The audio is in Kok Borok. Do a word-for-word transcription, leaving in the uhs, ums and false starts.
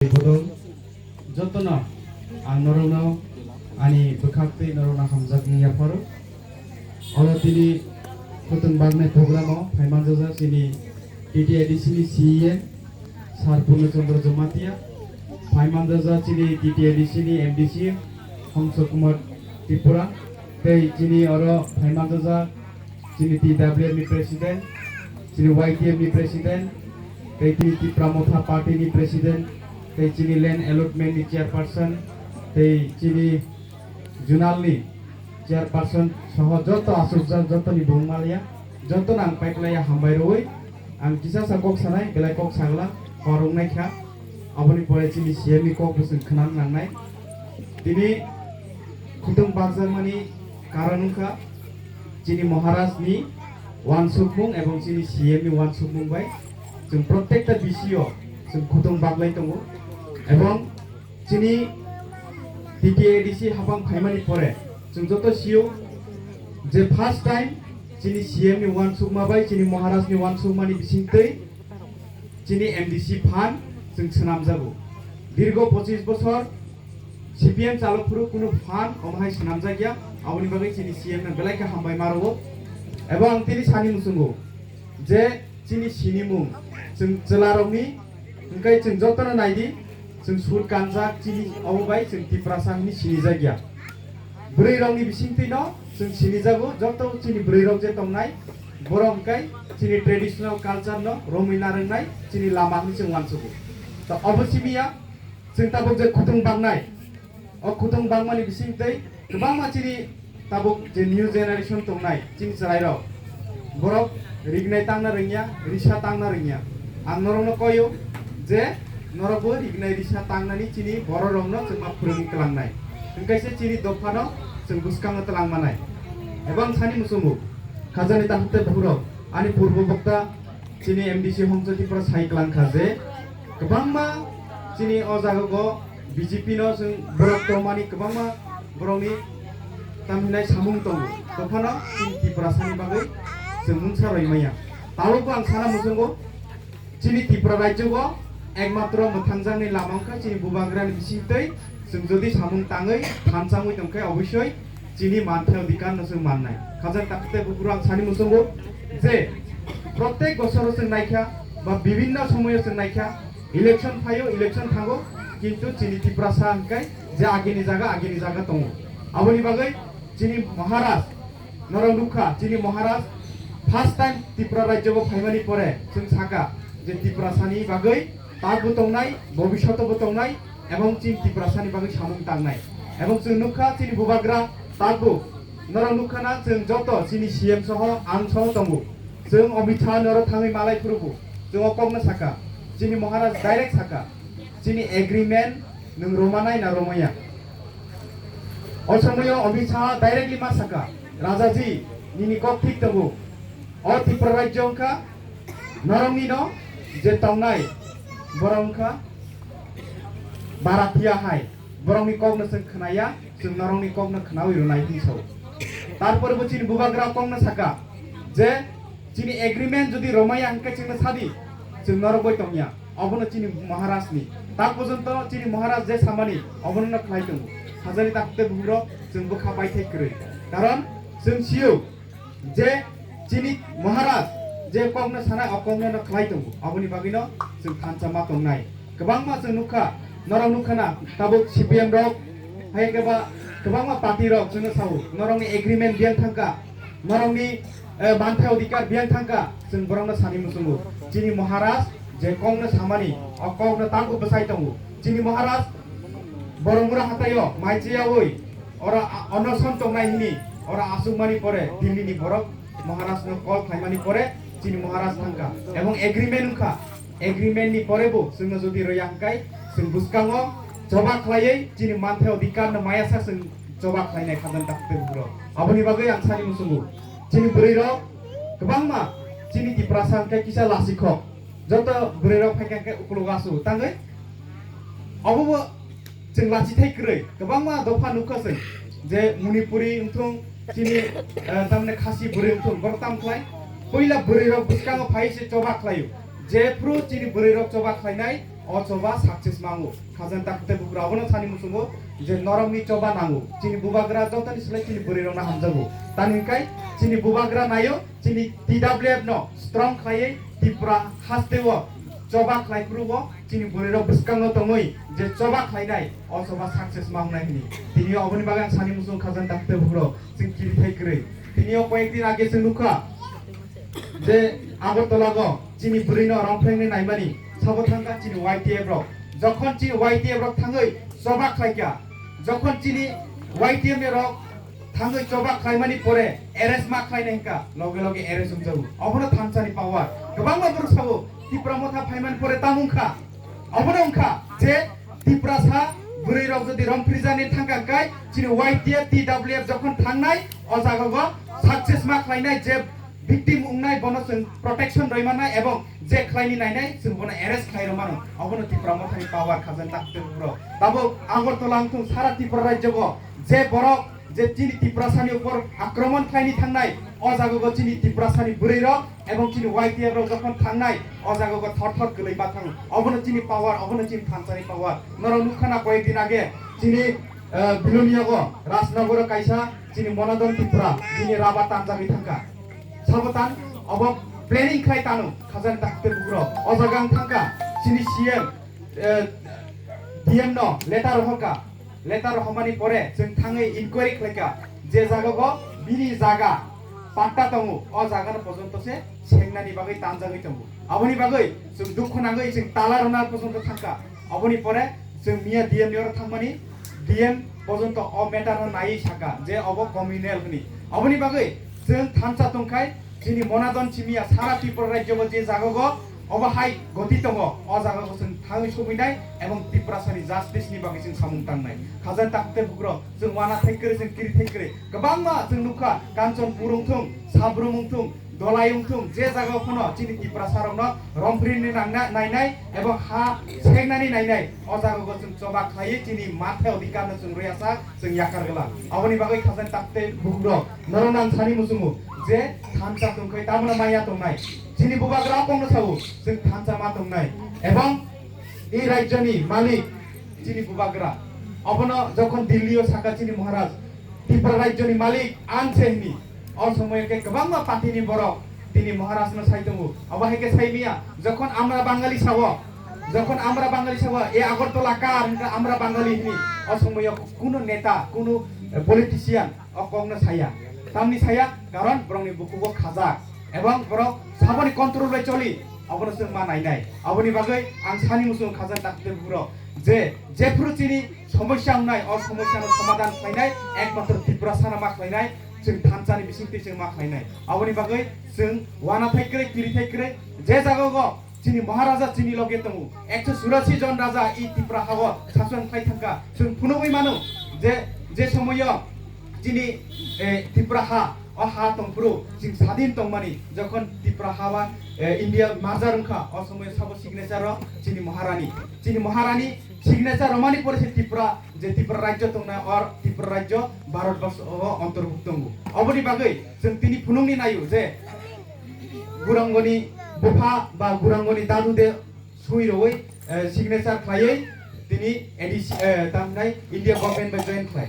Bodol, jotono ang norokno ani bwkhak tei norokno hamjakmung yapharo. Oro tini khutwng baknai program o phaimanjajak chini T T A D C ni C E M Sir Purno Chandra Jamatia, phaimanjajak chini T T A D C ni M D C Hongso Kumar Tripura, tei chini oro phaimanjajak chini T W F ni president, chini Y T F ni president, tei chini Tipra Motha party ni president, tei chini land allotment ni chairperson, tei chini zonal ni chairperson soho joto asukjak, jotoni bung maliya, jotono ang paiklaiya hambai rwi. Ang kisa sa kok sanai, belai kok sagla, kok rwngnaikha. Aboni pore chini C M ni kok bo chwng khwnana nangnai. Tini khutwng bakjakmani karon wngkha chini Maharaj ni uansukmung ebong chini C M ni uansukmung bai chwng protekta B C o chwng khutwng baklai tongo. Ebong chini T T A D C hapang phaimani pore chwng joto sio je first time chini C M ni uansukma bai chini Maharaj ni uansukmani bisingtwi chini M D C fund chwng swnamjago. Dirgo pochis bosor C P M chalok phuru kunu fund omo hai swnamjakya, aboni bagwi chini C M no belai khe hambai ma rwo. Ebo ang tini sani muchungo je chini sinimung chwng chwlarokni hwnkhe chwng jotono naidi, chwng sut kanjak chini obo bai chwng Tiprasa hwnwi sinijakya. Bwrwirokni bisingtwino chwng sinijago, joto chini bwrwirok je tongnai, borok hwnkhe chini traditional culture no romwi narwknai chini lama hwnwi chwng uansugo. To obo simi ya, chwng tabuk je khutwng baknai, o khutwng bakmani bisingtwi kwbangma chini tabuk je new generation tongnai chini chwrairok, borok rignai tangna rwngya, risa tangna rwngya. Ang norokno koio je norokbo rignai risa tangnani chini bororokno chwngma phwrwngwi twlangnai. Hwnkhe se chini dophano chwng bwskango twlang manai. Ebo ang sani muchungo, khajani takhuk tei bukhurok, ani purbo bokta chini M D C Hongso Tripura sai kwlang kha je kwbangma chini o jaga go B J P no chwng borok tongmani kwbangma borokni tamhinai samung tongo, tophano chini Tiprasani bagwi chwng mungsa rwi manya. Tabukbo ang sana muchungo, chini Tripura rajyo go ekmatro mwthangjakni lama wngkha chini bubagrani bisingtwi. Chwng jodi samung tangwi thansa wngwi tongkhe, obosoi chini manthai odhikar no chwng mannai. Khajak takhuk tei bukhurok, ang sani muchungo je protek bosoro chwng naikha ba bibinno somoyo chwng naikha, election phaio, election thango, kintu chini Tiprasa hwnkhe je agini jaga, agini jaga tongo. Aboni bagwi chini Maharaj, norok nukha, chini Maharaj first time Tripura rajyo bo phaimani pore chwng saka je Tiprasani bagwi takbo tongnai, bobishoto bo tongnai, ebong chini Tiprasani bagwi samung tangnai. Ebong chwng nukha chini bubagra takbo, norok nukha na, chwng joto chini C M soho ang soho tongo. Chwng Amit Shah norok thangwi malai phuru bo chwng o kokno saka, chini Maharaj direct saka, chini agreement nwng romanai na romaya? O somoyo Amit Shah directly ma saka, Rajaji, nini kok thik tongo. O Tripura rajyo wngkha norokni no je tongnai, borok wngkha Bharatiya hai, borokni kokno chwng khwnaya, chwng norokni kokno khwnawi rwnai hwnwi sao. Tarpore bo chini bubagra kokno saka je chini agreement jodi romaya hwnkhe chwngno sadi, chwng norok bai tongya. Obono chini Maharaj ni. Tak porjonto chini Maharaj je samani, obono no khlai tongo. Hajani takhuk tei bukhurok, chwng bwkha baithai kwrwi. Karon chwng sio je chini Maharaj je kokno sanai, o kokno no khlai tongo. Aboni bagwino chwng thansa ma tongnai. Kwbangma chwng nukha, norok nukha na, tabuk C P M rok, hai khe ba kwbangma party rok chwngno sao, norokni agreement biyang thangkha, norokni, eh, manthai odhikar biyang thangkha, chwng borokno sani muchungo. Chini Maharaj je kokno samani, o kokno tangbo bwsai tongo. Chini Maharaj Boromura hataio mai chiyaui oro a-, onoson tongnai hini, oro asukmani pore Delhi ni borok Maharaj no call khlaimani pore chini Maharaj thangkha, ebong agreement wngkha. Agreement ni pore bo chwngno jodi roya hwnkhe, chwng bwskango choba khlaiwi chini manthai odhikar no maya sak chwng choba khlainai, khajani takhuk tei bukhurok. Aboni bagwi ang sani muchungo, chini bwrwi rok kwbangma chini Tiprasa hwnkhe kisa lasikhok, joto bwrwi rok phaikha hwnkhe ukulok asu tangwi. Obo bo chwng lachithai kwrwi, kwbangma dopha nukha chwng, je Manipuri wngthung, chini, eh, tamni Khasi bwrwi wngthung, borok tam khlai? Puila bwrwi rok bwskango phai se choba khlaio. Jephru chini bwrwi rok choba khlainai, O choba success mango. Khajani takhuk tei bukhuk rok abono sani muchungo je norokni choba nango. Chini bubagra jotoni slai chini bwrwi rokno hamjago. Tani hwnkhe chini bubagra naio, chini T W F no strong khlaiwi Tripura hasteo choba khlai phuru bo chini bwrwi rok bwskango tongwi je choba khlainai, o choba success ma wngnai hwnwi. Tini oboni bagwi ang sani muchungo khajani takhuk tei bukhuk rok chwng kiri thai kwrwi. Tini o koyek din age chwng nukha je Agartala go chini bwrwi no romphengni naimani sabo thangkha chini Y T F rok. Jokhon chini Y T F rok thangwi choba khlaikha, jokhon chini Y T F ni rok thangwi choba khlaimani pore arrest ma khlainai hwnkha, loge loge arrest wngjago. Obono thansani power. Kwbangma borok sabo Tipra Motha phaimani pore tamo wngkha. Obono wngkha je Tiprasa bwrwi rok jodi romphrijani thangkha hwnkhe chini Y T F, T W F jokhon thangnai o jaga go success ma khlainai je victim wngnai bono chwng protection rwi mannai ebong je khlaini nainai chwng bono arrest khlai rw mano. Obono Tipra Mothani power khajani takhuk tei bukhuk rok. Tabuk Agartala wngthung sara Tripura rajyo go je borok je chini Tiprasani upor akromon khlaini thangnai, o jaga go chini Tiprasani bwrwi rok ebong chini Y T F rok jokhon thangnai, o jaga go thor thor kwlwi ma thango. Obono chini power, obono chini thansani power. Norok nukha na koyek din age chini, eh, Bilonia go Rajnagar o kaisa chini Monadon Tripura bini raba tanjagwi thangkha. Sabo tan obo planning khlai tano khajani takhuk tei bukhuk rok. O jaga ang thangkha chini C M, eh, D M no letter rohorkha. Letter rohormani pore chwng thangwi inquiry khlaikha je jaga go bini jaga patta tongo, o jaga no pojonto se sengnani bagwi tanjagwi tongo. Aboni bagwi chwng dukhu nangwi chwng tala rwna pojonto thangkha. Aboni pore chwng miya D M ni oro thangmani, D M pojonto o matter no naiwi sakha je obo communal hwnwi. Aboni bagwi chwng thansa tongkhai chini Monadon simiya sara Tripura rajyo go je jaga go obo hai goti tongo, o jaga go chwng thangwi sogwinai ebong Tiprasani justice ni bagwi chwng samung tangnai. Khajani takhuk tei bukhuk rok chwng wana thai kwrwi, chwng kiri thai kwrwi. Kwbangma chwng nukha, Kanchanpur wngthung, Sabrum wngthung, Dolai wngthung, je jaga o phano chini Tiprasa rokno romphrini nangna nainai ebong ha sengnani nainai, o jaga go chwng choba khlaiwi chini mathai odhikar no chwng rwya sak, chwng yakar glak. Aboni bagwi khajani takhuk tei bukhuk rok norok nang sani muchungo je thansa tongkhai tamno maya tongnai. Chini bubagra o kokno sao chwng thansa ma tongnai. Ebong i rajyoni malik chini bubagra. Obono jokhon Delhi o saka chini Maharaj, Tripura rajyoni malik ang se hini. O somoyo khe kwbangma party ni borok tini Maharaj no sai tongo. Obo hai khe sai miya. Jokhon amra Bangali sao, jokhon amra Bangali sao, e Agartala kar hwnkhe amra Bangali hini. O somoyo kuno neta, kuno, eh, politician o kokno saya. Tamni saya, karon borokni bukhugo khajak. Ebong borok saboni control bai choli, abono chwng ma nainai. Aboni bagwi ang sani muchung khajani takhuk tei bukhuk rok je, jephru chini somosya wngnai, o somosyano somadhan khlainai, ekmatro Tiprasano ma khlainai, chwng thansani bisingtwi chwng ma khlainai. Aboni bagwi chwng wana thai kwrwi, kiri thai kwrwi, je jaga go chini Maharaja chini loge tongo, ekso churashi jon raja i Tipra hao sason khlai thangkha. Chwng phunugwi mano je, je somoyo chini, eh, Tipra ha, o ha tongphuru chwng sadin tongmani, jokhon Tipra ha ba, eh, India merger wngkha, o somoyo sabo signature rok chini Maharani. Chini Maharani signature romani pore se Tipra, je Tipra rajyo tongnai, or Tipra rajyo Bharat borso o ontorbhukto tongo. Oboni bagwi chwng tini phunukni naio je Gurangoni bupha ba Gurangoni dadu de sui roi, eh, signature khlaiwi tini A D C, eh, tamnai India government bai join khlai.